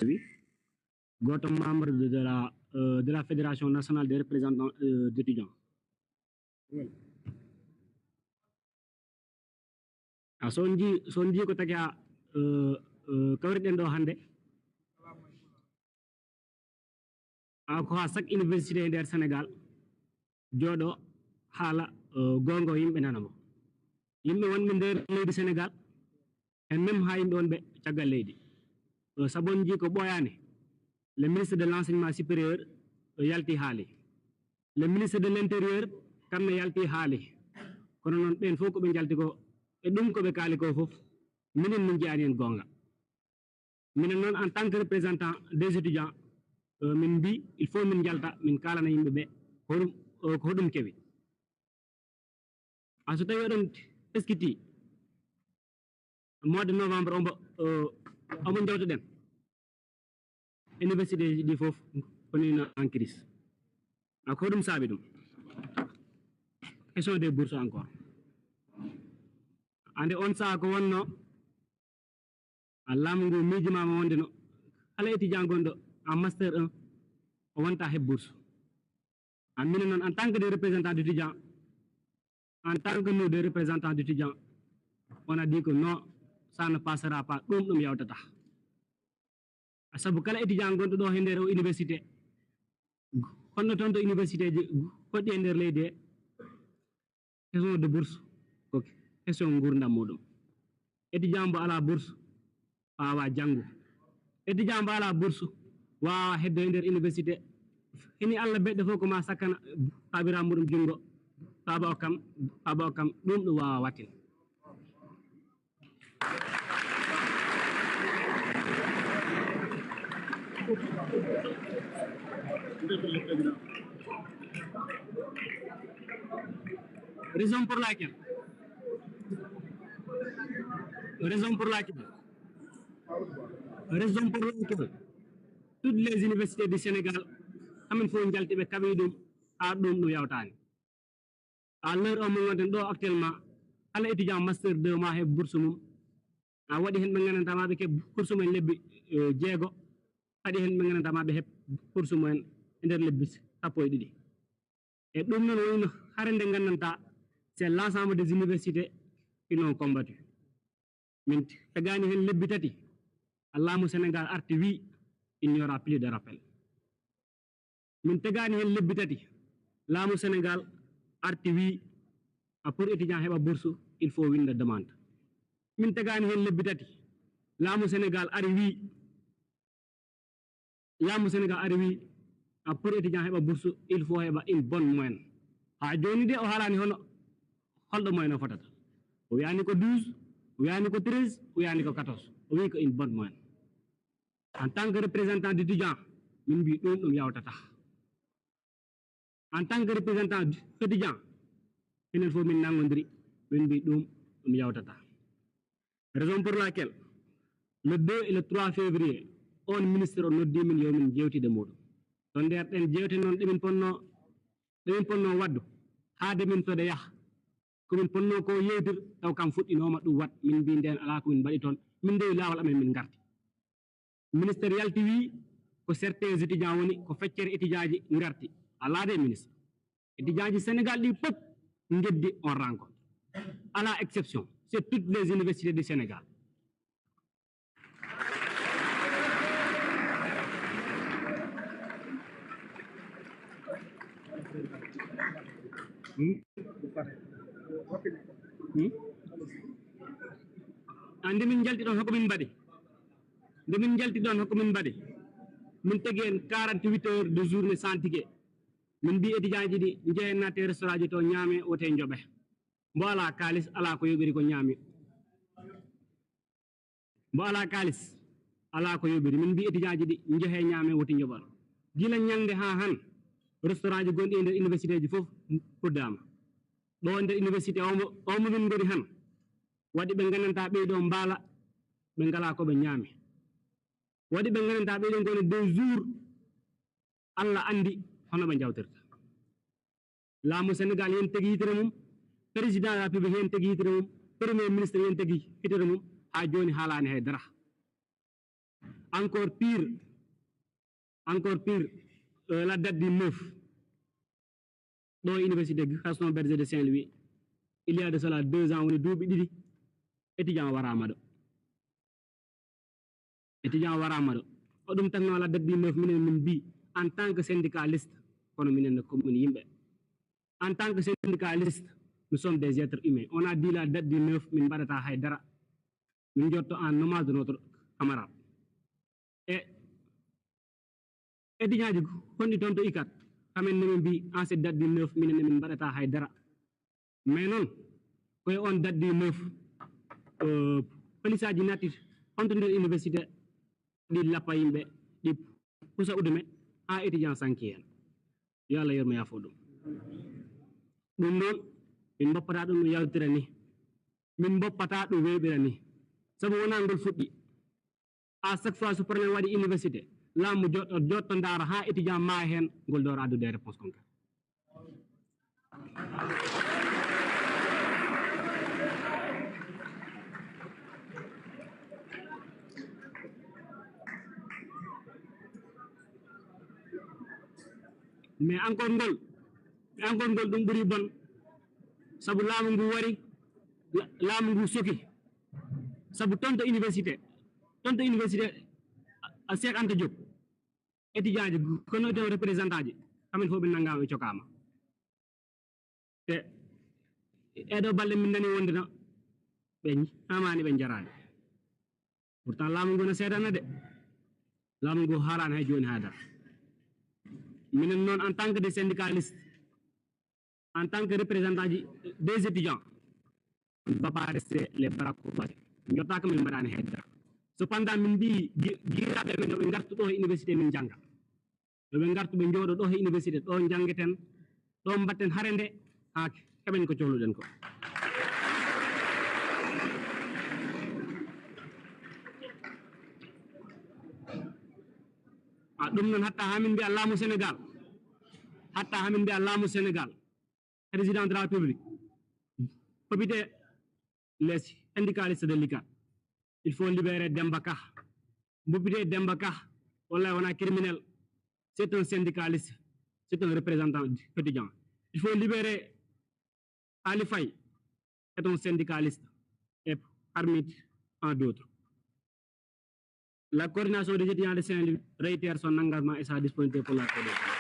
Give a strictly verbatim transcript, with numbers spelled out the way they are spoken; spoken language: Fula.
Wi, gooto membre de, de la, euh, de la Fédération nationale des représentants, euh, d'étudiants. A, so on njii, so on njii ko taki haa, euh, euh, kawriɗen ɗo hannde, a, ko haa chaque université e nder Sénégal jooɗo haala, euh, goonga, yimɓe nana mo. Yimɓe wonɓe nder leydi Sénégal, e même haa yimɓe wonɓe caggal leydi. Euh, sabu on njii ko ɓooyaani, le ministre de l'enseignement supérieur, euh, yalti haali. Le ministre de l'intérieur, kamne yalti haali. Kono noon, ɓeen fof ko ɓe njalti ko, e ɗum ko ɓe kaali ko fof, minen min njiyaani heen goonga. Minen noon, en tant que représentant des étudiants, euh, min mbii, il faut min njalta, min kaalana yimɓe ɓe ko hoɗum, euh, ko hoɗum kewi. A, so tawii oɗon eskiti, mois de novembre, omo, euh, omo njawtuɗen. Université ji ɗi fof woni no en crise. A, ko ɗum saabi ɗum? Question des bourses encore. Ande on saha ko wonno, a, laamu ngu miijimaama wonde no kala étudiant gonɗo en master un o wonta heɓ bourse. A, minen noon, en tant que des représentants d'étudiants, en tant que nous des représentants d'étudiants, on a dit que non, ça ne passera pas, ɗum ɗum yawtata. A, sabu kala étudiant gonɗo ɗo he nder o université, honno toon to université ji goɗɗi e nder leydi he, question de bourse ko question nguurndam muɗum. Étudiant mbo alaa bourse waawaa janngu. Étudiant mbo alaa bourse waawaa heddo e nder université. Hini Allah beɗɗo fof ko ma sakkana taabira muɗum junngo, baaba okkam, baaba okkam, ɗum ɗum waawaa wattin. Raison pour laquelle, raison pour laquelle, raison pour laquelle toutes les universités du Sénégal, kamin fof njalti ɓe kaɓi ɗum, haa ɗum ɗum yawtaani. À l'heure o mo ngonɗen ɗo actuellement, kala étudiant master deux ma heɓ bourse mum. A, waɗi heen ɓe nganndantaa ma ɓe keɓ bourse mumen lebbi, eh, jeego, waɗi heen ɓe nganndantaa ma ɓe heɓ bourse mumen e nder lebbi sappo e ɗiɗi. E ɗum noon woni no hare nde nganndantaa, c'est l'ensemble des universités qui l'ont combattu. Min tegaani heen lebbi tati, laamu Sénégal arti wi, il n'y aura plus de rappel. Min tegaani heen lebbi tati, laamu Sénégal arti wi, a, pour étudiant heɓa bourse, il faut winnda demande. Min tegaani heen lebbi tati, laamu Sénégal ari wi, laamu Sénégal ari wi, a, pour étudiant heɓa bourse, il faut heɓa une bonne moyenne. Haa jooni de o haalaani hono holɗo moyenne o fotata. O wiyaani ko douze, o wiyaani ko treize, o wiyaani ko quatorze. O wi ko une bonne moyenne. En tant que représentant d'étudiant, min mbii ɗum ɗum yawtata. En tant que représentant d'étudiant, enen fof min nanngondiri, min mbii ɗum ɗum yawtata. Raison pour laquelle le deux et le trois février, on ministre o noddi min yo min njeewtide muɗum. To nder ɗen jeewte noon ɗe min ponno, ɗe min ponno waɗdu, haade min toɗe yaha, ko min ponno ko yeewtir, taw kam fuɗɗinooma ɗum waɗ, min mbii ndeen alaa ko min mbaɗi toon, min ndewi laawol amen min ngarti. Ministère yalti wi ko certains étudiants woni ko feccere étudiant ji ngarti. Alaa de ministre. Étudiant ji Sénégal ɗi pop ngeddi on rencontre. À la exception, c'est toutes les universités du Sénégal. Hmm? Hmm? Ande min njalti ɗon hoko min mbaɗi. Nde min njalti ɗon hoko min mbaɗi. Min tegi en quarante-huit heures de journée sans ticket. Min mbi étudiant ji ɗi, njehen natte restaurant ji to ñaame, wote njoɓe. Mbo alaa kaalis, alaa ko yoɓiri ko ñaami. Mbo alaa kaalis, alaa ko yoɓiri. Min mbi étudiant ji ɗi, njehee ñaame, woti njoɓal. Gila ñande haa han, restaurant ji gonɗi e nder université ji fof puddaama. Ɗo nder université o mo, o mo min ngoni han, waɗi ɓe nganndantaa ɓeyɗo mbaala, ɓe ngalaa ko ɓe ñaami. Waɗi ɓe nganndantaa ɓeyɗo ngoni deux jours, Allah anndi hono ɓe njawtirta. Laamu Sénégal yen tegi yitere mum, Président de la République heen tegi hitere mum, Premier ministre heen tegi hitere mum, haa jooni haalaani hay dara. Encore pire, encore pire, euh, la date du neuf, ɗo université Gaston Berger de Saint-Louis, il y a de cela deux ans, woni duuɓi ɗiɗi, étudiant waraama ɗo. Étudiant waraama ɗo. Ko ɗum tagno la date du neuf, minen min mbi, en tant que syndicaliste, kono minen ne ko min yimɓe. En tant que syndicaliste, nous sommes des êtres humains. On a dit la date du neuf, min mbaɗata hay dara. Min jotto en hommage de notre camarade. E étudiant ji honɗi toon to ikat, kamen ne min mbi, en cette date du neuf, minen ne min mbaɗata hay dara. Mais noon, koye on date du neuf, euh, police aji natti on to nder université, ɗi lappa yimɓe, ɗi pusa udume, haa étudiant sanki heen. Yo Allah yermo yaafo ɗum. Ɗum noon, min mboppata ɗum no yaltira ni. Min mboppata ɗum weeɓira ni. Sabu wonaa ngol fuɗɗi. À chaque fois so problème waɗi université, laamu jotto, jotto ndaara haa étudiant maa heen, ngol doora addude réponse concrète. Mais encore ngol, encore ngol ɗum ɓuri bon, sabu laamu ngu wari, la-, laamu ngu soki, sabu toon to université, toon to université a, a Cheikh Anta Diop, étudiant ji, kono toon représentant ji, kamen fof ɓe nanngaama, ɓe cokaama. Te ɗeɗo balɗe min nani wonde no ɓe ñamaani, ɓe njaraani. Pourtant laamu ngu no seedana de. Laamu ngu haalaani hay jooni haa dara. Minen noon en tant que des syndicalistes, en tant que représentant ji des étudiants, on ne va pas rester les bras croisés. Jottaaka min mbaɗaani hay dara. Cependant min mbi gi-, giiraaɓe men yo ɓe ngartu ɗo e université min njannga. Yo ɓe ngartu ɓe njooɗo ɗo e université, ɗo njanngeten, ɗo mbatten hare nde, haa keɓen ko cohluɗen ko. A ɗum noon hatta haa min mbiya laamu Sénégal, hatta haa min mbiya laamu Sénégal, président de la République, mboppite les syndicalistes de l'ICAT. Il faut libérer Demba Ka. Mboppite Demba Ka, wallahi wona criminel. C'est un syndicaliste, c'est un représentant étudiant. Il faut libérer Ali Faye, c'est un syndicaliste, et parmi tant d'autres. La coordination des étudiants de Saint-Louis réitère son engagement et sa disponibilité pour la coordination.